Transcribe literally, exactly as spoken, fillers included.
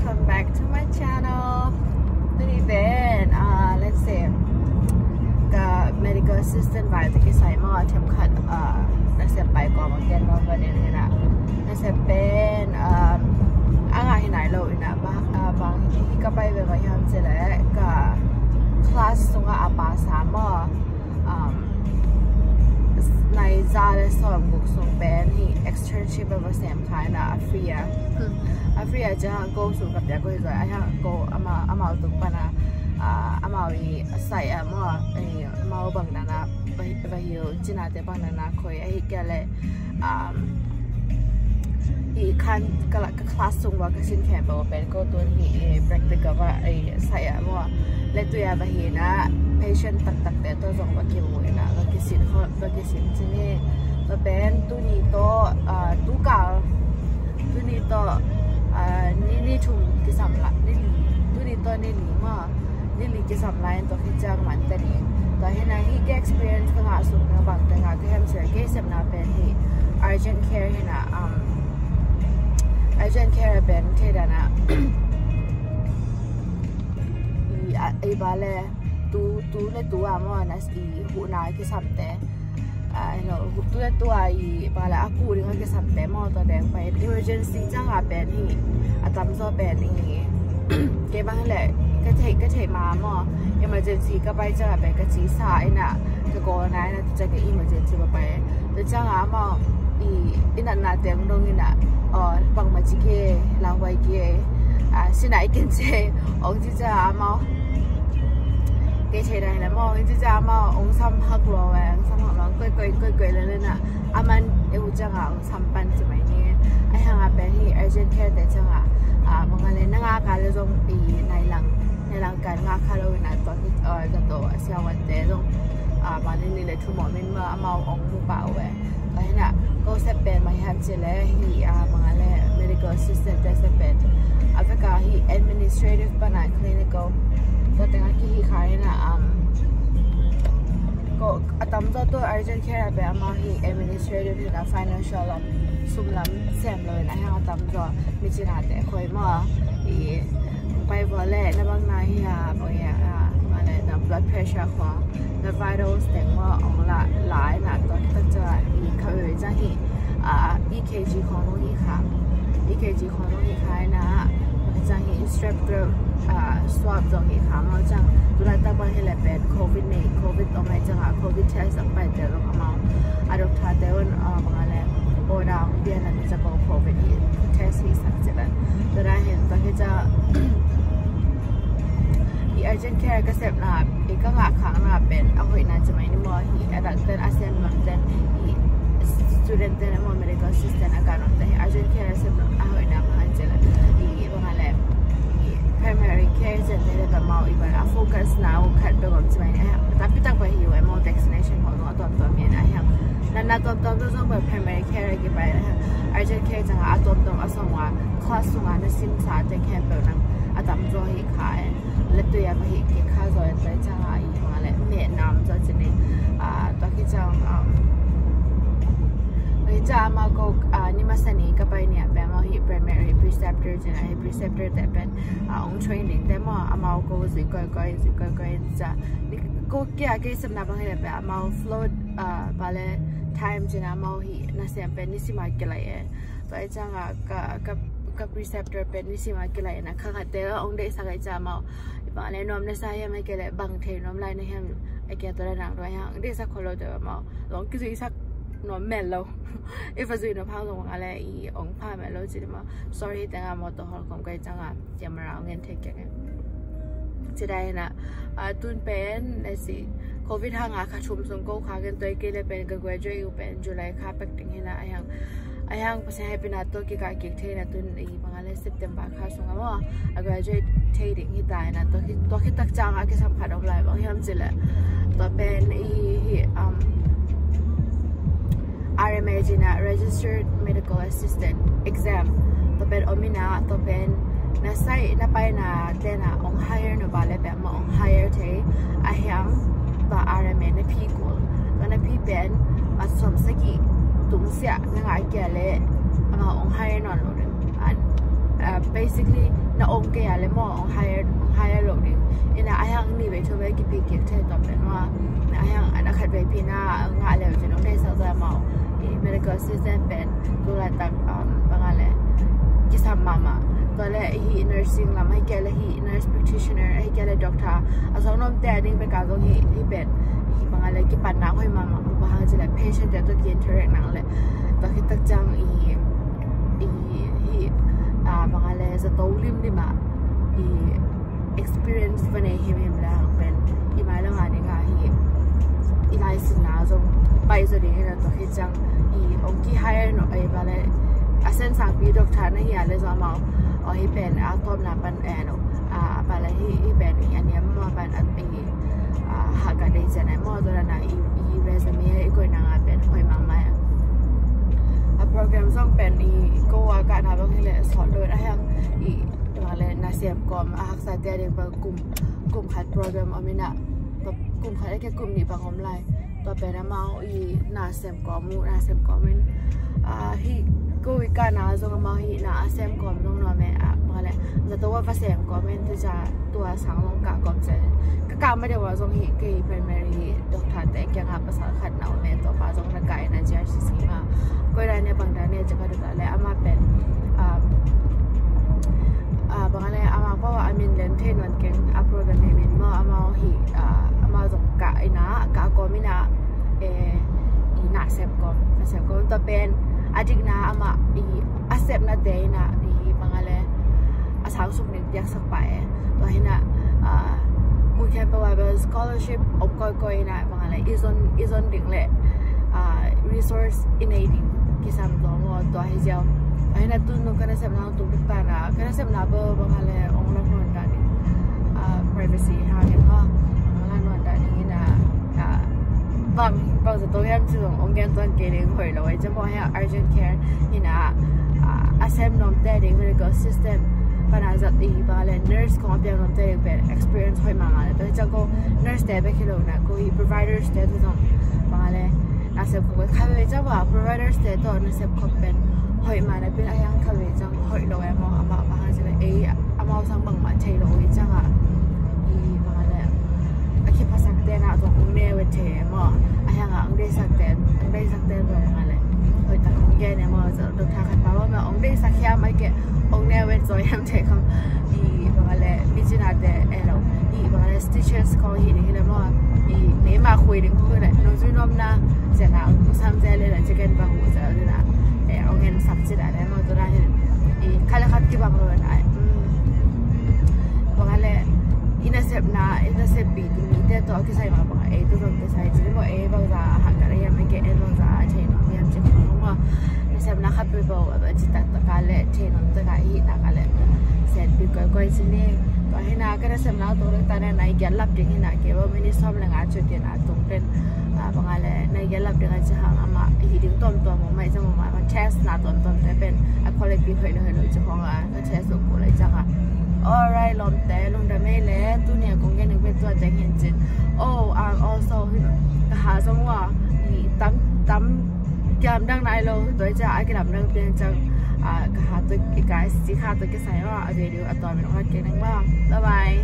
Welcome back to my channel. Tuni pen, uh, let's say, ka medical assistant vai te kisai maw, themkhat, uh, nasep pai kawm a gen maw, va den ina. Nasep pen, um, a ngah hi nai lo ina, ba, uh, bang hi ka pai ve va hiam cih leh, ka class sungah a pass a maw, um, nai za le sawm guk sung pen hi externship a va sem kha ina, a free a. A free a ciang ko sung ka piak ko hi zaw, a hiang ko ama, amau tung pana, ah, amau i sai a maw, i amau bang nana, va, va hiu cinate bang nana khoi a hi kia le, um, i khan ka la, ka class sung va ka sin khem ba pen ko tun hi, eh, practical va, eh, sai a maw. Le tui a va hi na patient taktak te to zong va kimu ina va kisin kho, va kisin cini. To pen tuni to, ah, tu kal, tuni to, ah, ni, ni thum kisam la, ni li, tuni to ni li maw. Ni li kisam lai in to hi ciang man te ni. To hi na hi ka experience ka ngah sung na bang te ngah ka hem sia ke sem na pen hi urgent care hi na, um, urgent care pen thei dana. I, a, i ba le tu, tu le tu a maw na i hu na kisam te. Ah, you know, tu le tu a i ba le a ku ding a kisam te maw to deng pai. Emergency ciang a pen hi. A tam zaw pen hi. Ke bang le ka thei, ka thei ma maw. Emergency ka pai ciang a pen ka ci sa ina ka ko na ina tu ciang ka emergency ba pai. Tu ciang a maw i, i nat na teng dong ina, oh, bang ma ci ke, lau wai ke, ah, sina i ken ce, ong ci ciang a maw. Ke ce dai na maw, ong ci ciang a maw, ong sam hak lo wai, ong sam hak lo, koi, koi, koi, koi le le na. A man, e u ciang a, ong sam pan ci mai ni. A hiang a pen hi, urgent care te ciang a, ah, bang a le, na nga ka le zong i nai lang, nai lang kan nga ka lo ina to, oh, ka to, a sia wan te zong, ah, ma ni ni le thu mo min ma, a maw ong mu pa wai. Ka hi na, ko sep pen ma hiam ci le hi, ah, bang a le medical assistant te sep pen. A vek a hi administrative pana clinical. Ko teng a ki hi kha hi na, um, ko a tam zaw to urgent care a pen a maw hi administrative hi na financial lam, sum lam sem lo in a hiang a tam zaw mi cina te khoi maw. I pai vua le na bang na hi a, bang a, ah, bang a le na blood pressure khua, na vitals teng maw ong la, la ina to tak ciang i kha ui ciang hi, ah, E K G khong hi kha, E K G khong hi kha ina, ciang hi strep throat, ah, swab zong hi kha maw ciang, tu la tak bang hi le pen covid ni, covid ong mai ciang a covid test ang pai te zong a maw. A doctor te un, ah, bang a le, order ang pian a ni ciang ko covid hi test hi sak ci le. Tu la hin to hi ciang i urgent care ka sep na, i ka ngah khak na pen a hoih na ci mai ni maw hi, a dak ten a sem lam ten i student ten a maw medical assistant a ka nom ten hi urgent care a sep na a hoih na ma han ci le. I bang a le i primary care center te ka maw i bang a focus na u khat pe gom ci mai ni a, tapi tak ba hi u a maw vaccination ho zong a tuam tuam hi na hiang. Na na tuam tuam zong ba primary care ki pai na hiang. Urgent care ciang a tuam tuam a song wa class sung a na sim sa te khempeuh na a tam zaw hi kha e. Le tui a ma hi ki kha zaw e, tui ciang a i ma le me nam zaw ci ni. Ah, tua ki ciang, um, tua ki ciang a ma ko, ah, ni ma sa ni ka pai ni a pen ma hi primary preceptor ci na hi preceptor te pen, ah, ong training te ma a ma ko zui koi koi, zui koi koi ciang. Ni ko kia ke sem na bang hi le pen a ma float, ah, ba le time ci na ma hi na sem pen ni si ma ki lai e. Tua i ciang a ka, ka, ka preceptor pen ni si ma ki lai na kha kha te ong de sa ka i ciang ma. I bang le nuam na sa hiam a ke le bang thei nuam lai na hiam a ke to le nang do hiam de sa kholo te ma. Long ki zui sa nuam mel lo. I fa zui nuam hang long a le i ong pha mel lo ci ma. Sorry te nga motor hol kong ka i ciang a. Camera ong en thei keng e. Ci dai na, ah, tun pen, let's see, covid hang a kha thum sung ko kha gen toi ke le pen ka graduate u pen July kha pek ding hi na a hiang, a hiang Pasian happy na to ki ka kik thei na tun i bang a le September kha sung a maw a graduate thei ding hi ta na to ki, to ki tak ciang a ki sam khat om lai bang hiam ci le. To pen i hi, um, R M A ci na Registered Medical Assistant exam. To pen om ina, to pen na sai, na pai na te na ong hire no ba le pen ma ong hire thei a hiang ba R M A na phi kul. To na phi pen ma som saki tung sia na ngai kia le ama ong hire non lo den. An Basically na ong kei a le maw, ong hire, ong hire lo ding. Ina a hiang ni vei thu vei kipi kik thei tawm pen maw. Na a hiang ana khat vei pi na ngah leu cin ong deisak zai maw. I medical assistant pen tu laitak bang a le kisam mahmah. Tua le hi nursing lam, hi kia le hi nurse practitioner, hi kia le doctor. A zong nomte a ding bek a zong hi, hi pen hi bang a le kipan nak hoi mahmah. Bang hang ci le patient te tu ki interact nak le tua khit tak ciang i i hi bang a le zato limlim ah i experience va nei himhim le hang pen i mai lo nga ding a hi i lai sinna zong pai zaw ding hi na tua khit ciang i ong ki hire no ei bang le a sen sangpi doctor na hi a le zong amau aw hi pen a tawpna pan eh no a bang le hi hi pen i a niam ma pan a i ha ka dei cian ai maw tua na i resume i koina nga pen hoi mahmah a. A program zong pen i ko a ka na bang hi le sawt lo a hiang i bang le na sem kawm a haksa te a ding bang kum kum khat program om ina kum khat a ke kum nih bang om lai. Tua pen amau i na sem kawm uh na sem kawm in hi ko i ka na zong amau hi na a sem kawm zong nuam e a bang le zato a va sem kawm in tu ca tua sang long ka kawm se ka ka ma deuh a zong hi kei primary doctor te kiang a pasal khat na om e tua pa zong na ka ina G R C C ma koi dan ne bang dan ne cakap duta le ama pen bang le ama pa a min len thei nuan keng a program min mo ama hi ama zong ka ina ka kawm ina i na sem kawm na sem kawm tua pen a dikna ama i a sepna te ina i bang le a sang suk ning piaksak pa e tua hina Mukhen Pawa Bel scholarship om koi koi hina bang le izon izon ding le resource i nei ding kisam tua mo tua hi ziau tua hina tun nung kana sem nang tung dik ta na kana sem na bo bang le ong lak non da ding privacy ha ngen ho ong lak non da ding ina bang bang zato yam ci zong ong gen tuan ke ding hoi lo ai cem bo hia urgent care ina a sem nom te ding medical assistant pana zat i bang le nurse kong a piang nom te ding pen experience hoi mama le to cang ko nurse te bek hi lo na ko i providers te tu zong bang le na sem ko kha ve cang ba providers te to na sem ko pen hoi ma na pin a yang kha ve cang hoi lo e mo ama bang a ci le ei amau sang bang ma thei lo i cang a i bang le a khiphasak te na zong ong ne ve thei e mo a yang a ong deisak te ong deisak te bang le hoi tak ong gen e mo zong dok tha khat pa mo ong deisak hiam ai ke ong ne ve zoi hiam thei kham i bang le mi cina te e lo i bang le stitches ko hi ding hi le mo i nei ma khui ding ko le nung zui nom na zena ong sam ze le le chicken bang u ze le na e ong en sak ci da le mo tu da hi i khala khat ki bang lo na bang le ina sep na ina sep pi tu mi te to ki sai ma bang e tu zong ki sai ci mo e bang za ha ka le ya me ke e bang za a che no mi am che ko mo na sem na khat pe bo a ba ci tak tak ka le che no tak ka i tak ka le sen pi koi koi ci ni to hina ka na sem na to ta na nai gel lap ding hina ke bo mi ni som le nga chu te na tung pen bang le nai gel lap ding a ci hang ama hi ding tom tom mai cang ma test na tom tom te pen a quality hoi lo hoi lo ci hong a ka test lo ko le cang a alright lom te lung da mei le tu ni a kong gen ning pe tua te hin cin oh um also ka ha zong wa i tam tam kiam dang nai lo toi ca a kilam dang pian cang ka ha to i kai si kha to ki sai wa a video a to min ong hat ke nang ma bye bye